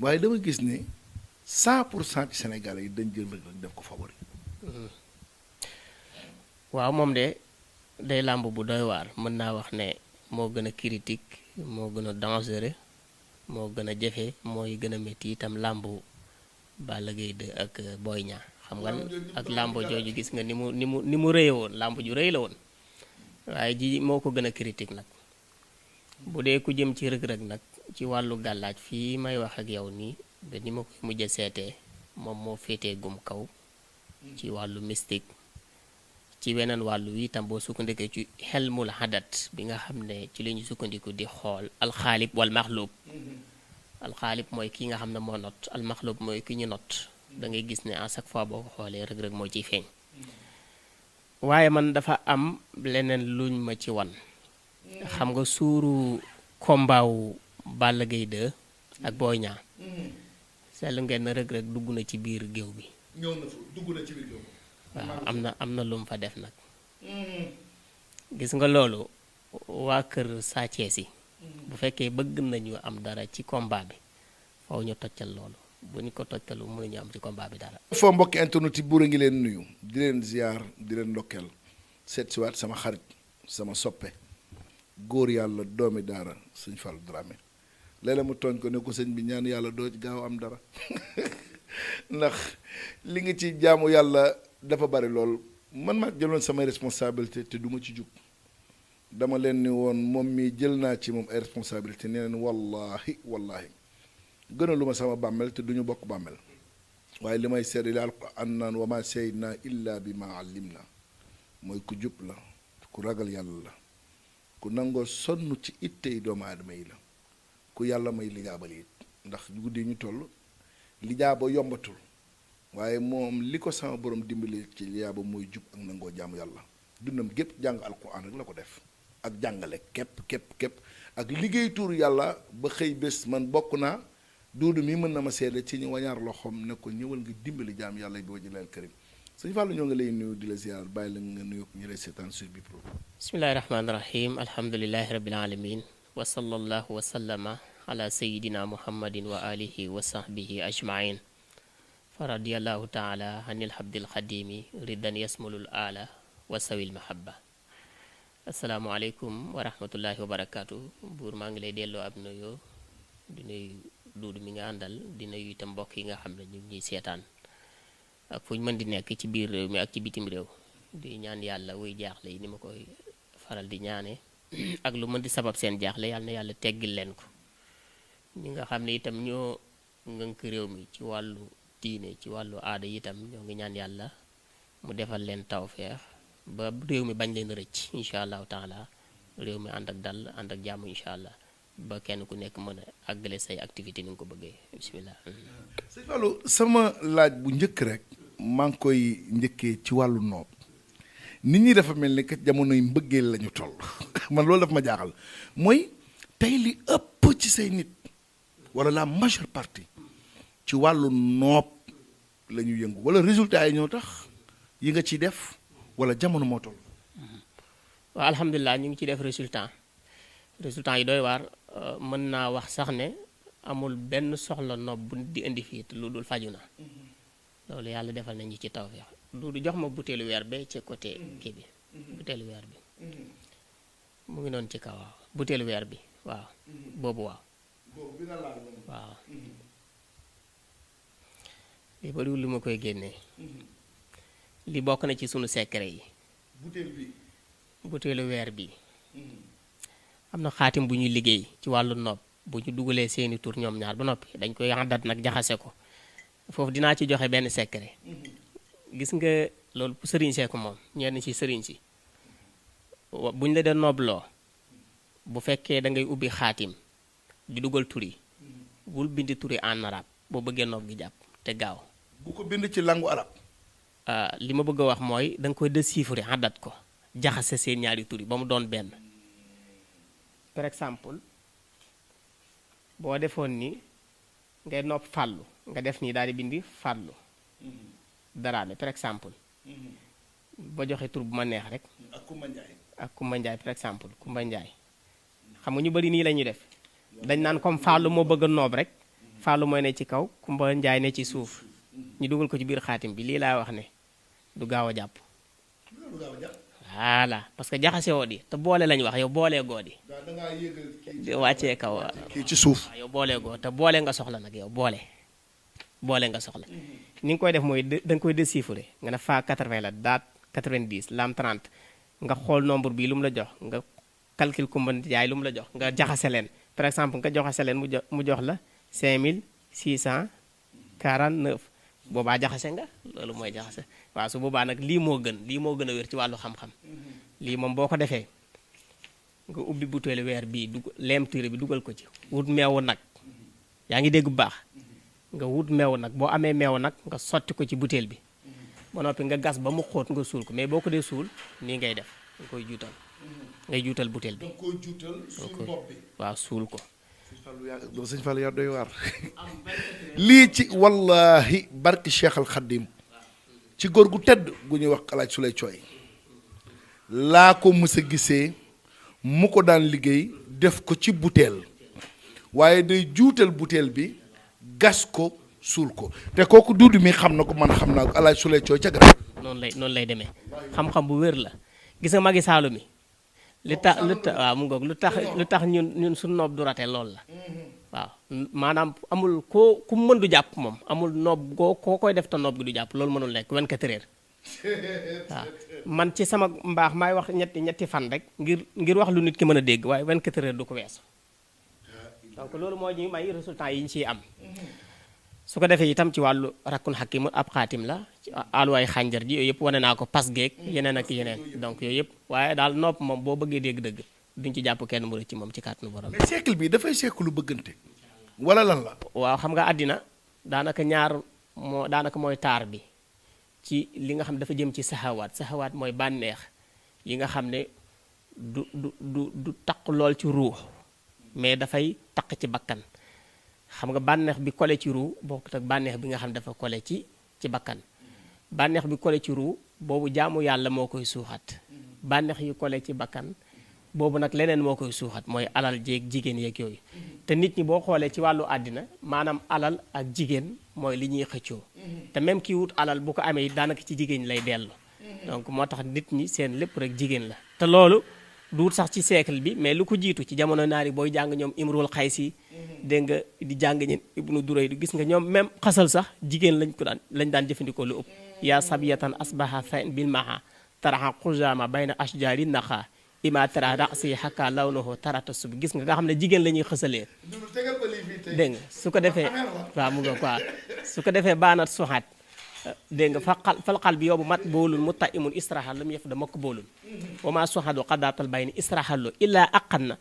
waaye dama gis ni 100% ci Sénégalais yi dañ jël Reug Reug def ko favori. waaw moom de day làmb bu doy waar mën naa wax ne moo gën a critique moo gën a dangereux moo gën a jafe mooy gën a métti itam làmbu Balla Gaye 2 ak Boy Niang xam nga ak làmb jooju gis nga ni mu rëye woon làmb ju rëy la woon waaye ji moo ko gën a critique nag bu dee ku jëm ci Reug Reug nag ci wàllu gàllaaj fii may wax ak yow nii ba ni ma koy mujj seetee moom moo féetee gum kaw ci wàllu mystique ci weneen wàllu wi itam boo sukkandikee ci xelmul hadat bi nga xam ne ci la ñu sukkandiku di xool alxaalib wal maxlub alxaalib mooy ki nga xam ne moo not almaxlub mooy ki ñu not da ngay gis ne à chaque fois boo ko xoolee Reug Reug moo ciy feeñ waaye man dafa am leneen luñ ma ci wan xam nga suuru kombaawu Balla Gaye 2 ak Boy Niang seetlu ngeen ne Reug Reug dugg na ci biir géew bi ñëw na fa dugg na ci biir géew. waaw am na lu mu fa def nag gis nga loolu waa kër Sa Thiès yi bu fekkee bëgg nañu am dara ci combat bi faw ñu toccal loolu bu ñu ko toccalu mënuñu am ci combat bi dara. foo mbokki internet yi buur a ngi leen nuyu di leen ziar di leen ndokkeel seet si waat sama xarit sama soppe góor yàlla doomi daara sëñ Fallou Dramé léeg-léeg mu tooñ ko ne ko sëñ bi ñaan yàlla doo ci gaaw am dara ndax li nga ci jaamu yàlla dafa bari lool man maa jëloon samay responsabilité te du ma ci jug dama leen ni woon moom mi jël naa ci moom ay responsabilité nee neen wallahi gënalu ma sama bàmmel te duñu bokk bàmmel waaye li may seede li alquran naan wa ma sayyidna illa bi ma allimna mooy ku jub la ku ragal yàlla la ku nangoo sonn ci ittey doomu aadama yi la ku yàlla may lijaabal it ndax guddi ñu toll lijaaba yombatul waaye moom li ko sama borom dimbali ci lijaaba mooy jub ak nangoo jaamu yàlla dundam gépp jàng alquran rek la ko def ak jàngale képp ak liggéey tuur yàlla ba xëy bés man bokk naa duudu mi mën na ma seede ci ñu wañaar loxoom ne ko ñëwal nga dimbali jaam yàlla bi wajhi lal karim sëñ Fallou ñoo ngi lay nuyu di la ziar bàyyi la nga nuyu ñu lay seetaan sur bi pro. bismillahi rahmaani rahim alhamdulilahi rabbil alamin wa sallallahu wa sallama ala sayidina muhammadin wa alihi wa sahbihi ajmain fa radiyallahu taala anil habdil xadimi riddan yasmulul ala wa sawil mahabba asalaamualeykum wa rahmatullahi wa barakaatu buur maa ngi lay delloo ab nuyoo di nuyu duudu mi nga àndal di nuyu itam mbokk yi nga xam ne ñu ngi ñuy seetaan ak fu ñu mën di nekk ci biir réew mi ak ci bitim réew di ñaan yàlla wuy jaaxle yi ni ma koy faral di ñaane ak lu mën di sabab seen jaaxle yàlla na yàlla teggil leen ko ñi nga xam ne itam ñoo ngënk réew mi ci wàllu diine ci wàllu aada itam ñoo ngi ñaan yàlla mu defal leen tawfeex ba réew mi bañ leen rëcc incha allahu taala réew mi ànd ak dal ànd ak jàmm incha allah ba kenn ku nekk mën a àggale say activité ni nga ko bëggee bismillah. sëñ Fallou sama laaj bu njëkk rek maa ngi koy njëkkee ci wàllu noob nit ñi dafa mel ni que jamonoy mbëggeel la ñu toll man loolu dafa ma jaaxal mooy tey li ëpp ci say nit wala la majeure partie ci wàllu noob la ñu yëngu wala résultat yi ñoo tax yi nga ciy def wala jamono moo toll. waaw alhamdulilah ñu ngi ciy def résultat yi doy waar mën naa wax sax ne amul benn soxla noob bu di indi fii lu dul faju na loolu yàlla defal nañu ci tawfeex du jox ma butéelu weer be ci côté kii bi butéelu weer bi mu ngi noonu ci kaw waaw butéelu weer bi waaw boobu waaw waaw li bariwul lu ma koy génnee li bokk na ci sunu secret yi butéelu weer bi am na xaatim bu ñuy liggéey ci wàllu nopp bu ñu dugalee seeni tur ñoom ñaar ba noppi dañ koy àndat nag jaxase ko foofu dinaa ci joxe benn secret gis nga loolu sëriñ see ko moom ñenn ci sëriñ si buñ la dee noobloo bu fekkee da ngay ubbi xaatim di dugal tur yi bul bindi tur yi en arabe boo bëggee noob gi jàpp te gaaw. bu ko bind ci langue arabe. li ma bëgg a wax mooy da nga koy déchiffrer àndat ko jaxase seen ñaari tur yi ba mu doon benn. par exemple boo defoon ni ngay nopp fàllu nga def nii daal di bindi fàllu Daraame par exemple ba joxe tur bu ma neex rek ak Kumba Njaay par exemple Kumba Njaay xam nga ñu bari nii la ñuy def dañ naan comme fàllu moo bëgg a noob rek Fallou mooy ne ci kaw Kumba Njaay ne ci suuf ñu dugal ko ci biir xaatim bi lii laa wax ne du gaaw a jàpp voilà parce que jaxase woo di te boole lañ wax yow boolee goo di wàccee kaw kii ci suuf waaw yow boolee goo te boole nga soxla nag yow boole nga soxla ni nga koy def mooy da nga koy déchiffrer nga ne fa 80 la daat 90 lam 30 nga xool nombre bi lu mu la jox nga calcul Kumba Njaay lu mu la jox nga jaxase leen par exemple nga joxase leen mu jox la 5649 boobaa jaxase nga loolu mooy jaxase waaw su boobaa nag lii moo gën a wér ci wàllu xam-xam lii moom boo ko defee nga ubbi butéelu weer bii leem tiire bi dugal ko ci wut meewu nag yaa ngi dégg bu baax nga wut meewu nag boo amee meewu nag nga sotti ko ci butéel bi ba noppi nga gas ba mu xóot nga suul ko mais boo ko dee suul nii ngay def nga koy juutal ngay juutal butéel bi waaw suul ko sëñ Fallou yaa doy waar lii ci wallahi barki Cheikh al Khadim ci góor gu tedd gu ñuy wax alaaj Suley Cooy laa ko mës a gisee mu ko daan liggéey def ko ci butéel waaye day juutal butéel bi gas ko suul ko te kooku duudu mi xam na ko man xam naa ko alaaj Suley Cooy ca garab noonu lay demee xam-xam bu wér la gis nga magi Saalu mi li tax waaw mu ngoog lu tax ñun suñu noob du rate loolu la waaw maanaam amul ku mën du jàpp moom amul noob koo koy def te noob gi du jàpp loolu mënul nekk 24 heures waaw man ci sama mbaax maay wax ñetti fan rek ngir wax lu nit ki mën a dégg waaye 24 heures du ko weesu donc loolu moo ñu may résultat yi ñu ciy am su ko defee itam ci wàllu rakkun xakimu ab xaatim la ci aluwaay xànjar ji yooyu yëpp wane naa ko pas geeg yeneen ak yeneen donc yooyu yëpp waaye daal nopp moom boo bëggee dégg dëgg duñ ci jàpp kenn mu rëcc ci moom ci kàttanu borom. mais siècle bi dafay siècle lu bëggante wala lan la. waaw xam nga àddina daanaka mooy taar bi ci li nga xam dafa jëm ci saxawaat mooy bànneex yi nga xam ne du taq lool ci ruux mais dafay taq ci bakkan. xam nga bànneex bi kole ci ruu bokkut ak bànneex bi nga xam dafa kole ci bakkan bànneex bi kole ci ruu boobu jaamu yàlla moo koy suuxat bànneex yi kole ci bakkan boobu nag leneen moo koy suuxat mooy alal jéeg jigéen yeeg yooyu te nit ñi boo xoolee ci wàllu àddina maanaam alal ak jigéen mooy li ñuy xëccoo te même kii wut alal bu ko amee daanaka ci jigéen lay dellu donc moo tax nit ñi seen lépp rek jigéen la te loolu duut sax ci siècle bi mais lu ko jiitu ci jamono naari booy jàng ñoom imrul xaysi dégg nga di jàng ñeen ibnu duray du gis nga ñoom même xasal sax jigéen lañ daan jëfandikoo lu ëpp yaa sabiyatan asbaha fain bil maha taraxa xujama bayna ashjari naxa ima tara rasi xakka lawnahu tarata sub gis nga xam ne jigéen la ñuy xësalee dégg nga su ko defee waaw mu nga quoi su ko defee baanat suxaat dégg nga falxal bi yoobu mat boolul mu ta imun israhal la mu yëf da makk boolul wama suxado xadaatal bay ni israhallo illaa aqan na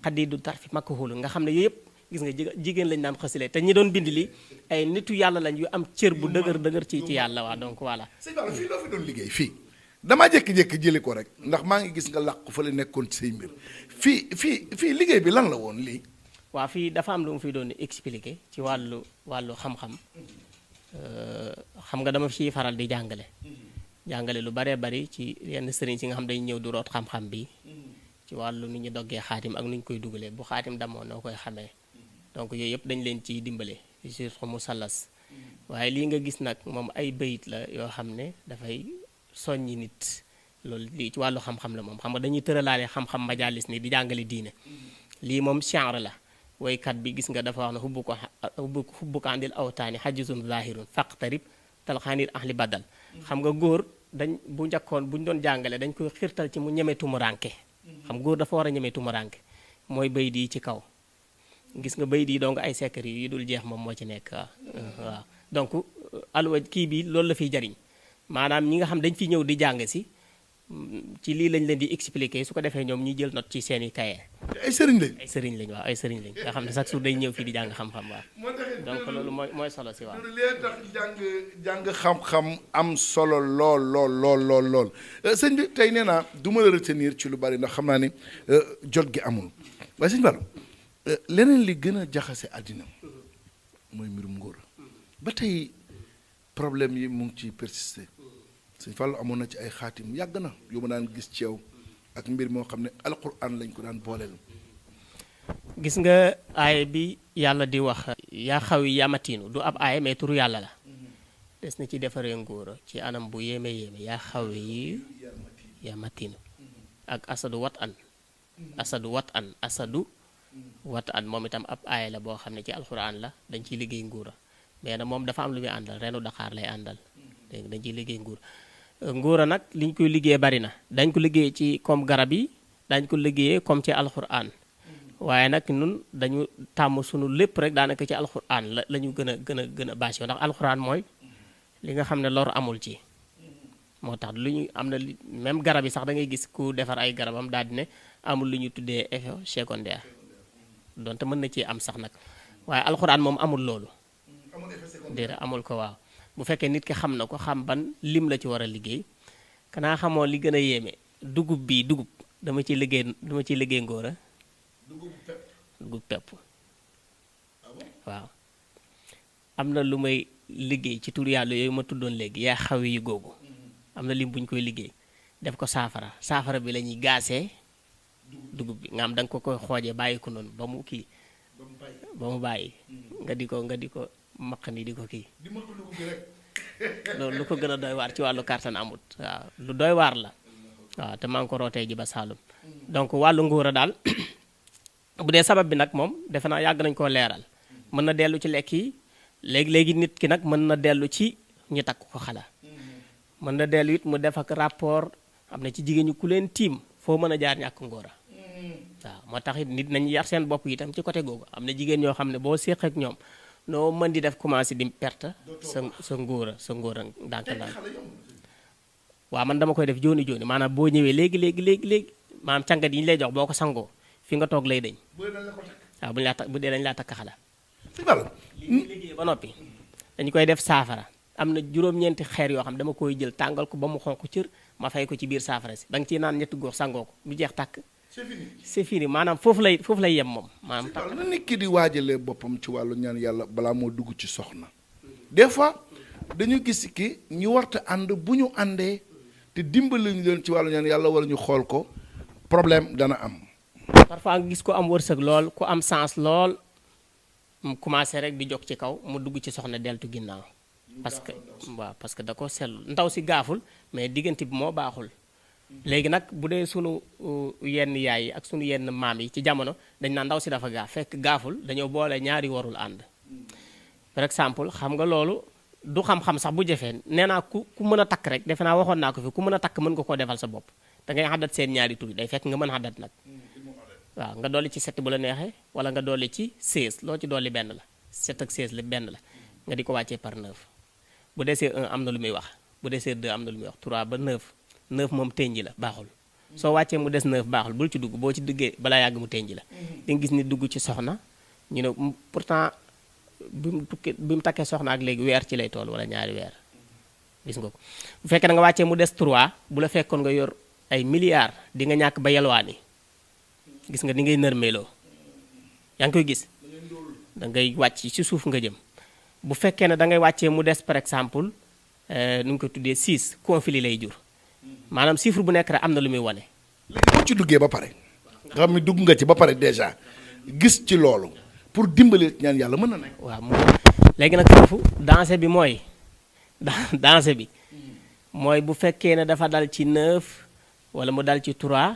xadidu tarfi makk xoolul nga xam ne yooyu yëpp gis nga jigéen lañ daan xësalee te ñi doon bind li ay nitu yàlla lañ yu am cër bu dëgër ci yàlla waa donc voilà sëñ Ba fii loo fi doon liggéey fii damaa jékki-jékki jëli ko rek ndax maa ngi gis nga làqu fa la nekkoon ci say mbir fii liggéey bi lan la woon lii waaw fii dafa am lu mu fi doon expliquer ci wàllu xam-xam xam nga dama fi faral di jàngale lu baree bari ci yenn sëriñ si nga xam day ñëw du root xam-xam bi ci wàllu nu ñu doggee xaatim ak nu ñu koy dugalee bu xaatim damoo noo koy xamee donc yooyu yëpp dañ leen ciy dimbale surtout mu sallas waaye lii nga gis nag moom ay bayit la yoo xam ne dafay soññi nit loolu lii ci wàllu xam-xam la moom xam nga dañuy tëralaale xam-xam majalis ni di jàngale diine lii moom genre la woykat bi gis nga dafa wax ne hubbuka andil awtaani hajjuzun zahirun faqtarib talxaanir ahli badal xam nga góor bu njëkkoon bu ñu doon jàngale dañ koy xirtal ci mu ñeme tumuranke xam góor dafa war a ñeme tumuranke mooy bayit yi ci kaw gis nga bayit yi donc ay secret yi dul jeex moom moo ci nekk waaw donc alwa kii bi loolu la fiy jariñ maanaam ñi nga xam dañ fi ñëw di jàng si ci lii lañ leen di expliquer su ko defee ñoom ñuy jël note ci seeni kaye ay sëriñ lañ waaw ay sëriñ lañ nga xam ne chaque jour day ñëw fii di jàng xam-xam waaw donc loolu mooy solo si waaw lee tax jàng xam-xam am solo lool sëñ bi tey nee naa du ma la retenir ci lu bari ndax xam naa ni jot gi amul waaye sëñ Bara leneen li gën a jaxase àddina mooy mbirum ngóor ba tey problème yi mu ngi ci persister sëñ Fallou amoon na ci ay xaatim yàgg na yu ma daan gis ci yow ak mbir moo xam ne alquran lañ ko daan booleel. gis nga aaya bi yàlla di wax yaa xawi yamatiinu du ab aaya mais turu yàlla la des na ci defaree ngóora ci anam bu yéeme yéeme yaa xawi yamatiinu ak asadu wat an moom itam ab aaya la boo xam ne ci alxuraan la dañ ciy liggéey nguura mais nag moom dafa am lu muy àndal reenu Dakar lay àndal dégg dañ ciy liggéey nguura nag liñ koy liggéey bari na dañ ko liggéey ci comme garab yi dañ ko liggéeyee comme ci alxuraan waaye nag ñun dañu tàmm sunu lépp rek daanaka ci alxuraan la ñu gën a bâché ndax alxuraan mooy li nga xam ne lor amul ci moo tax lu ñu am na même garab yi sax da ngay gis ku defar ay garabam daal di ne amul lu ñu tuddee effet secondaire donte mën na ci am sax nag waaye alxuraan moom amul loolu déedéet amul ko waaw bu fekkee nit ki xam na ko xam ban lim la ci war a liggéey kanaa xamoo li gën a yéeme dugub dama ciy liggéey ngóora dugub pepp waaw am na lu may liggéey ci tur yàlla yooyu ma tuddoon léegi yaa xawi yu googu am na lim bu ñu koy liggéey def ko saafara bi la ñuy gaasee dugub bi nga am da nga ko koy xoojee bàyyi ko noonu ba mu kii ba mu bàyyi nga di ko maq ni di ko kii loolu lu ko gën a doy waar ci wàllu kàttan amut waaw lu doy waar la waaw te maa ngi ko rootee ji ba Saalum donc wàllu nguura daal bu dee sabab bi nag moom defe naa yàgg nañu koo leeral mën na dellu ci lekk yi léegi nit ki nag mën na dellu ci ñu takk ko xala mën na dellu it mu def ak rapport am na ci jigéen ñi ku leen tiim foo mën a jaar ñàkk ngóora waaw moo tax it nit nañu yar seen bopp itam ci côté googu am na jigéen ñoo xam ne boo séq ak ñoom noo mën di def commencé di perte sa ngóora ndànk-ndànk waaw man dama koy def jooni maanaam boo ñëwee léegi maanaam càngat yi ñu lay jox boo ko sangoo fi nga toog lay dañ waaw bu dee dañ laa takk xala li liggéey ba noppi dañu koy def saafara am na juróom-ñeenti xeer yoo xam dama koy jël tàngal ko ba mu xonq cër ma fay ko ci biir saafara si da nga ciy naan ñetti góor sangoo ko mu jeex tàkk c'est fini maanaam foofu lay yem moom maanaam tàkk na nit ki di waajalee boppam ci wàllu ñaan yàlla balaa moo dugg ci soxna des fois dañu gis ki ñu warta ànd bu ñu àndee te dimbali ñu leen ci wàllu ñaan yàlla wala ñu xool ko problème dana am parfois nga gis ko am wërsëg lool ku am sens lool mu commencé rek di jóg ci kaw mu dugg ci soxna deltu ginnaaw parce que da ko seetlu ndaw si gaaful mais diggante bi moo baaxul léegi nag bu dee sunu yenn yaay yi ak sunu yenn maam yi ci jamono dañ naan ndaw si dafa gaaf fekk gaaful dañoo boole ñaari warul ànd par exemple xam nga loolu du xam-xam sax bu jafee nee naa ku mën a takk rek defe naa waxoon naa ko fi ku mën a takk mën nga koo defal sa bopp da ngay xaddat seen ñaari tur day fekk nga mën xaddat nag waaw nga dolli ci 7 bu la neexee wala nga dolli ci 16 loo ci dolli benn la 7 ak 16 la benn la nga di ko wàccee par 9 bu desee 1 am na lu muy wax bu desee 2 am na lu muy wax 3 ba 9 moom tenji la baaxul soo wàccee mu des 9 baaxul bul ci dugg boo ci duggee balaa yàgg mu tenji la di nga gis ni dugg ci soxna ñu ne pourtant bi mu takkee soxna ak léegi weer ci lay tool wala ñaari weer gis nga ko bu fekkee da nga wàccee mu des 3 bu la fekkoon nga yor ay milliards di nga ñàkk ba yalwaani gis nga ni ngay nërmeeloo yaa ngi koy gis da ngay wàcc ci suuf nga jëm bu fekkee ne da ngay wàccee mu des par exemple nu ñu ko tuddee 6 conflit lay jur maanaam chiffre bu nekk rek am na lu muy wane. léegi boo ci duggee ba pare nga xam ne dugg nga ci ba pare déjà gis ci loolu pour dimbali ñaan yàlla mën na nekk. waaw léegi nag foofu danger bi mooy bu fekkee ne dafa dal ci 9 wala mu dal ci 3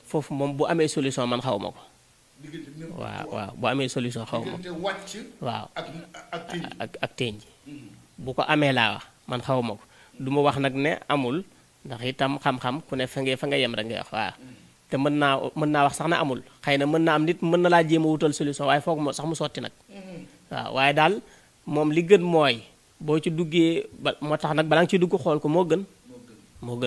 foofu moom bu amee solution man xaw ma ko. waaw bu amee solution xaw ma waaw ak teñ bu ko amee laa wax man xaw ma ko du ma wax nag ne amul ndax itam xam-xam ku ne fa nga yem rek ngay wax waaw te mën naa wax sax na amul xëy na mën naa am nit mën na laa jéem a wutal solution waaye foog moo sax mu sotti nag waaw waaye daal moom li gën mooy boo ci duggee moo tax nag balaa nga ciy dugg xool ko moo gën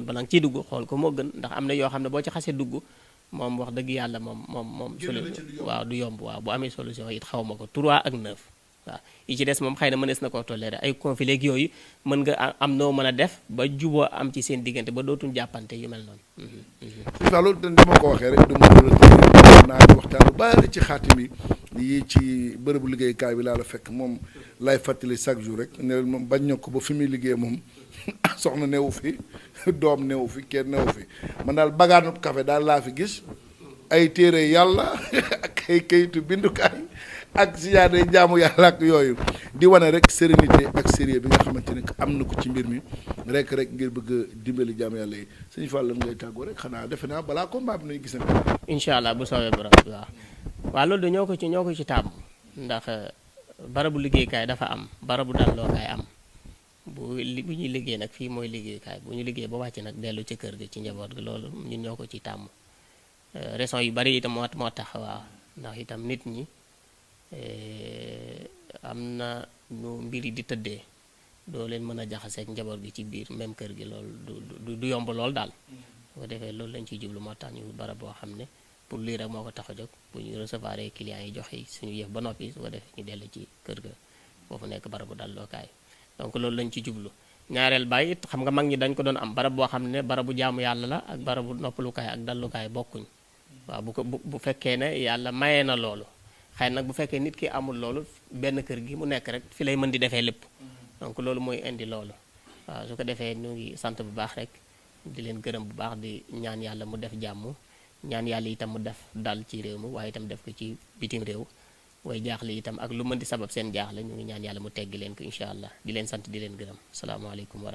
balaa nga ciy dugg xool ko moo gën ndax am na yoo xam ne boo ci xasee dugg moom wax dëgg yàlla moom solution waaw du yomb waaw bu amee solution it xaw ma ko 3 ak 9 waaw yi ci des moom xëy na mënees na koo toléré ay conflit yooyu mën nga am noo mën a def ba juboo am ci seen diggante ba dootuñ jàppante yu mel noonu. sëñ Fallou dama ko waxee rek du ma la naa di waxtaan lu bari ci xaatim bi yi ci bërëbu liggéeykaay bi laa la fekk moom lay fàttali chaque jour rek ne moom bañ na ko ba fi muy liggéey moom soxna newu fi doom newu fi kenn newu fi man daal bagaanu café daal laa fi gis ay téere yàlla ak ay kayitu bindukaay ak siyaade jaamu yàlla ak yooyu di wane rek sérénité ak sérieux bi nga xamante ne am na ko ci mbir mi rek ngir bëgg a dimbali jaamu yàlla yi sëñ Fall lan ngay tàggoo rek xanaa defe naa balaa combat bi nañu gisante. incha allah bu soobee borom waaw loolu de ñoo ko ci tàmm ndax barabu liggéeykaay dafa am barabu dallookaay am bu ñuy liggéey nag fii mooy liggéeykaay bu ñu liggéey ba wàcc nag dellu ci kër gi ci njaboot gi loolu ñun ñoo ko ci tàmm raison yu bari itam moo tax waaw ndax itam nit ñi am na nu mbir yi di tëddee doo leen mën a jaxaseeg njaboot gi ci biir même kër gi loolu du yomb lool daal bu ko defee loolu lañ ciy jublu moo tax ñu barab boo xam ne pour lii rek moo ko tax a jóg bu ñu recevoir clients yi joxe suñu yëf ba noppi su ko defee ñu dellu ci kër ga foofu nekk barabu dallookaay donc loolu lañ ci jublu ñaareel baay it xam nga mag ñi dañ ko doon am barab boo xam ne barabu jaamu yàlla la ak barabu noppalukaay ak dallukaay bokkuñ waaw bu fekkee ne yàlla mayee na loolu xëy nag bu fekkee nit ki amul loolu benn kër gi mu nekk rek fi lay mën di defee lépp donc loolu mooy indi loolu waaw su ko defee ñu ngi sant bu baax rek di leen gërëm bu baax di ñaan yàlla mu def jàmm ñaan yàlla itam mu def dal ci réew mi waaye itam def ko ci bitim réew way jaaxle itam ak lu mën di sabab seen jaaxle ñu ngi ñaan yàlla mu teggi leen ko incha allah di leen sant di leen gërëm salaamaaleykum wa